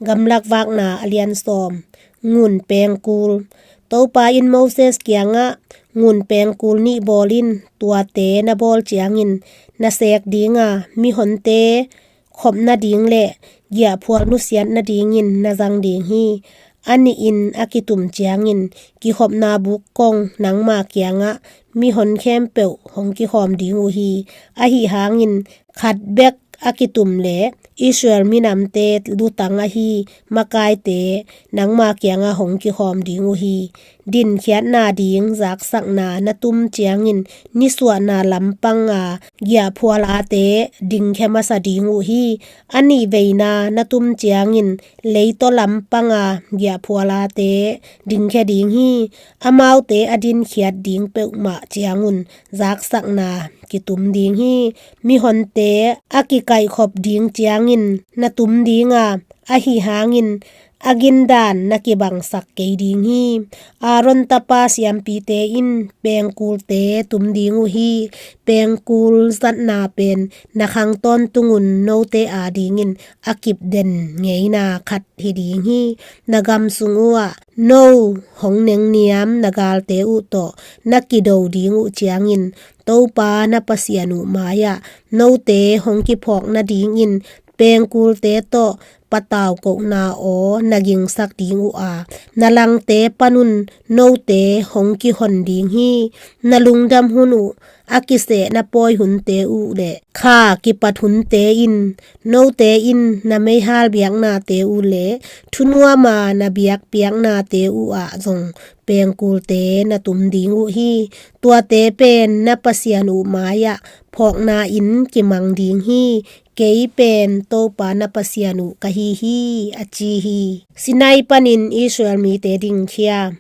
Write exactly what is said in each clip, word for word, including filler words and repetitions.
Gamlak Vakna a lian sawm. Ngun pengkul. Topa in Moses kiangah, "Ngun pengkul nih bawl in, tuate na bawl ciangin na seek dinga, mihonte khop nading le giahphual nusiat nadingin na zang ding hi. A nihin a kitum ciangin kikhopna buk kong nangma kiangah mihon khempeuh hong kikhawm ding uh hi. Ahi hangin khat bek a kitum le Israel minamte lutang ahi makaite nangma kiangah hong kikhawm ding uh hi. Dinkhiatna ding zaksakna na tum ciangin nisuahna lampanga giahphualate dingkhia masa ding uh hi. A nihveina na tum ciangin leitaw lampanga giahphualate dingkhia ding hi. Amaute a dinkhiat ding peuhmah ciangun zaksakna kitum ding hi. Mihonte a kikaihkhop ding ciangin na tum dinga, ahi hangin a gindan na kibangsak kei ding hi. Aaron tapa siampite in pengkulte tum ding uh hi. Pengkul zatna pen na khang tawntungun note adingin a kipden ngeina khat hi ding hi. Na gam sung uhah no hong nengniam na galte uh tawh na kido ding uh ciangin Topa na Pasian uh mai-ah note hong kiphawk nadingin pengkulte tawh patau kohna aw na gingsak ding uh a, na langte panun note hong kihon ding hi. Na lungdam hun uh, a kiseh na pawi hunte uh le kha kipat hunte in, note in na meihal biaknate uh le thunuama na biakpiaknate uh ah zong pengkulte na tum ding uh hi. Tuate pen na Pasian uh mai-ah phawkna in kimang ding hi. Kei pen Topa na Pasian uh ka hi hi, a ci hi. Sinai panin Israel mite dingkhia.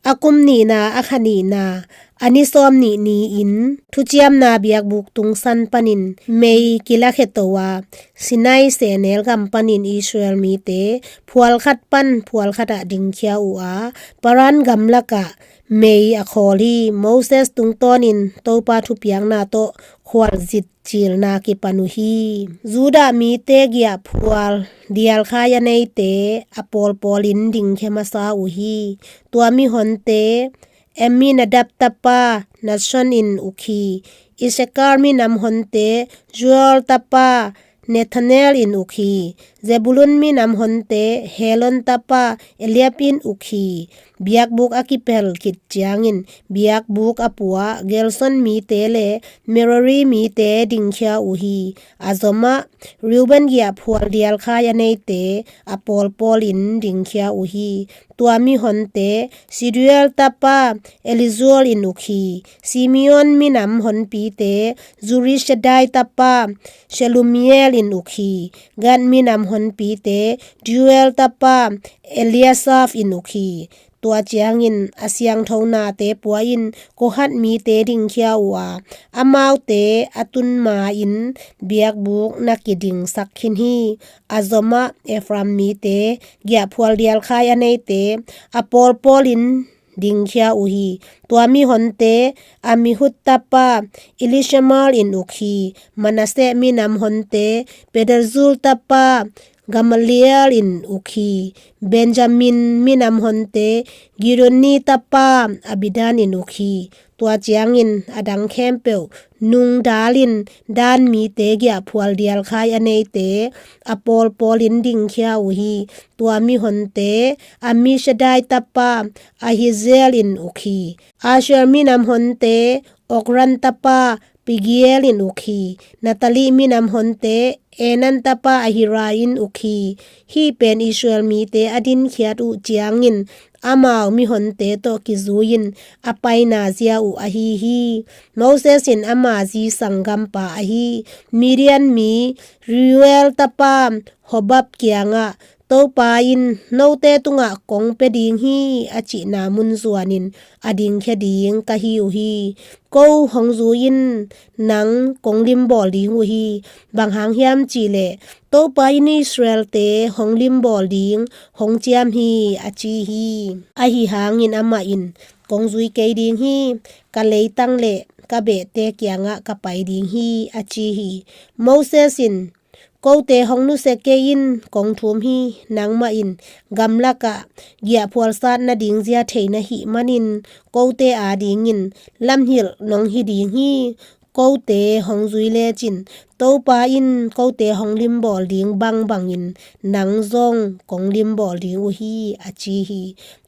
A kum nihna, a kha nihna, a ni sawm nih ni-in thuciamna biakbuk tungsan panin mei kilakhia to a, Sinai sehnel gam panin Israel mite phual khat pan phual khatah dingkhia uh a, Paran gamlakah mei a khawl hi. Moses tungtawnin Topa thupiakna tawh khualzin cilna kipan uh hi. Judah mite giahphual dialkhai a neite a pawlpawlin dingkhia masa uh hi. Tua mihonte Amminadab tapa Nahshon in uk hi. Issakar minam honte Joel tapa Nethanel in uk hi. Zebulun minam honte Helon tapa Eliab in uk hi. Biakbuk a kipel khit ciangin biakbuk a puah Gerson mite le Merari mite dingkhia uh hi. A zomah Reuben giahphual dialkhai a neite a pawlpawlin dingkhia uh hi. Tua mihonte Shedeur tapa Elizur in uk hi. Simeon minam honpite Zurishaddai tapa Shelumiel in uk hi. Gad minam honpite Deuel tapa Eliasaph in uk hi. Tua ciangin a siangthonate pua in Kohat mite dingkhia uh a, amaute a tun ma-in biakbuk na kidingsak khin hi. A zomah Ephraim mite giahphual dialkhai a neite a pawlpawlin dingkhia uh hi. Tua mihonte Amihud tapa Elishamar in uk hi. Manasseh minam honte Pedahzur tapa Gamaliel in uk hi. Benjamin minam honte Gideoni tapa Abidan in uk hi. Tua ciangin a dang khempeuh nungdalin Dan mite giahphual dialkhai a neite a pawlpawlin dingkhia uh hi. Tua mihonte Ammishaddai tapa Ahiezer in uk hi. Asher minam honte Okran tapa Pagiel in uk hi. Naphtali minam honte Enan tapa Ahira in uk hi. Hih pen Israel mite a dinkhiat uh ciangin amau mihonte tawh kizui-in a paina zia uh ahi hi. Moses in ama zi sanggampa ahi Midian mi Reuel tapa Hobab kiangah, "Topa in note tungah kong pia ding hi," a cihna mun zuanin a dingkhia ding ka hi uh hi. Ko hong zui in, nang kong limbawl ding uh hi. Bang hang hiam cihleh Topa in Israelte hong limbawl ding hong ciam hi, a ci hi. Ahi hangin amah in, "Kong zui kei ding hi. Ka leitang le ka behte kiangah ka pai ding hi," a ci hi. Moses in, Kote hong nusia kei in, kong thum hi. Nangmah in gamlakah giahphual sat nading zia thei na hih manin kote adingin lamhilh nong hi ding hi. Kote hong zui lecin Topa in kote hong limbawl ding bangbangin nang zong kong limbawl ding uh hi, a ci hi.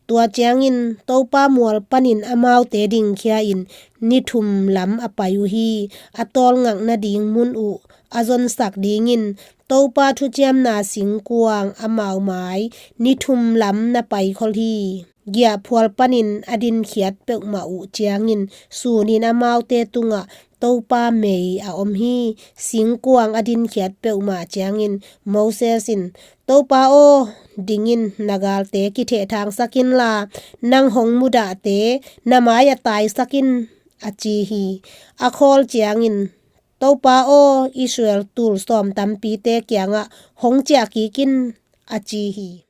Tua ciangin Topa mual panin amaute dingkhia-in ni thum lam a pai uh hi. A tawlngak nading mun uh a zonsak dingin Topa thuciamna singkuang amau mai ni thum lam na paikhol hi. Giahphual panin a dinkhiat peuhmah uh ciangin sunin amaute tungah Topa mei a om hi. Singkuang a dinkhiat peuhmah ciangin Moses in, "Topa aw, dingin na galte kithehthangsak inla, nang hong mudahte na mai-ah taisak in," a ci hi. A khawl ciangin, "Topa aw, Israel tul sawm tampite kiangah hong ciah kik in," a ci hi.